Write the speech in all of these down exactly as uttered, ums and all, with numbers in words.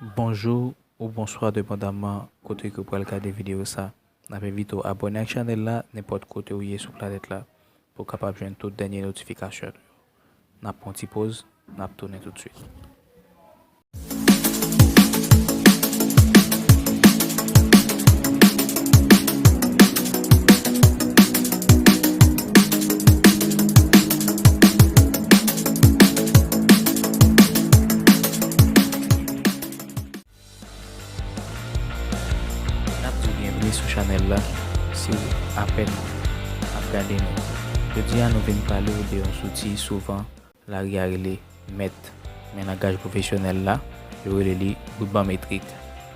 Bonjou ou bonswa, depandaman kote ke w pral gade videyo sa. N ap envite w abòne ak chanèl la nenpòt kote w ye sou planèt la pou w kapab jwenn tout dènye notifikasyon nou yo. N ap pran yon ti poz, n ap tounen toutswit. N ap di w byenvini sou chanèl la, si w apèn ap gade nou. Jodi a, nou vin pale w de yon zouti souvan lari a rele mèt, men langaj pwofesyonèl la, yo rele li riban metrik.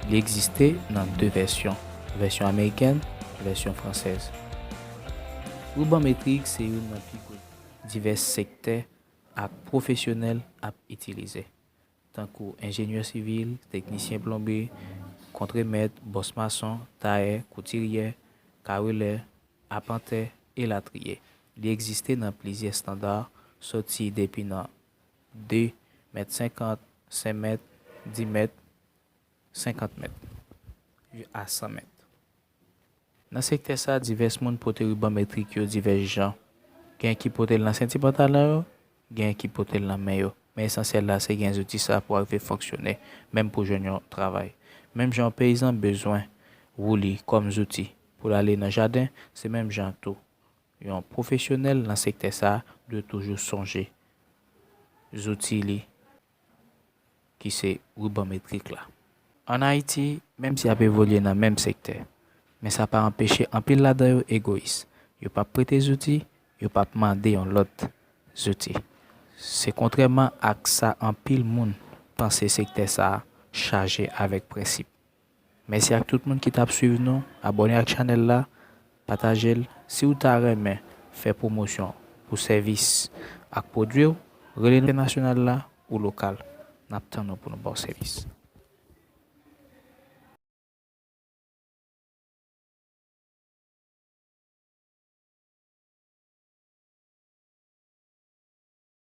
Li egziste nan de vèsyon, vèsyon amerikèn, vèsyon fransèz. Riban metrik se youn nan pi gwo divès sektè ak pwofesyonèl ap itilize, tankou enjenyè sivil, teknisyen plonbri, kontremèt, bòs mason, tayè, koutiryè, karelè, apantè, elatriye. Li egziste nan plizyè estanda, soti depi nan de mèt senkant, senk mèt, dis mèt, senkant mèt, a san mèt. Nan sektè sa, divès moun pote riban metrik yo divès jan. Gen ki pote l nan senti pantalon yo, gen ki pote l nan men yo. Men esansyèl la, se gen zouti sa pou w rive fonksyone, menm pou jwenn yon travay. Menm jan yon peyizan bezwen wouli kòm zouti pou l ale nan jaden, se menm jan tou yon pwofesyonèl nan sektè sa a dwe toujou sonje zouti li ki se riban metrik la. Ann Ayiti, menm si y ap evolye nan menm sektè, men sa pa anpeche anpil ladan yo egoyis. Yo p ap prete zouti, yo p ap mande yon lòt zouti. Se kontrèman ak sa anpil moun panse, sektè sa a chaje avèk prensip. Mèsi ak tout moun ki t ap swiv nou. Abòne ak chanèl la, pataje l. Si w ta renmen fè pwomosyon pou sèvis ak pwodui w, rele entènasyonal la ou lokal. N ap tann ou pou nou ba w sèvis.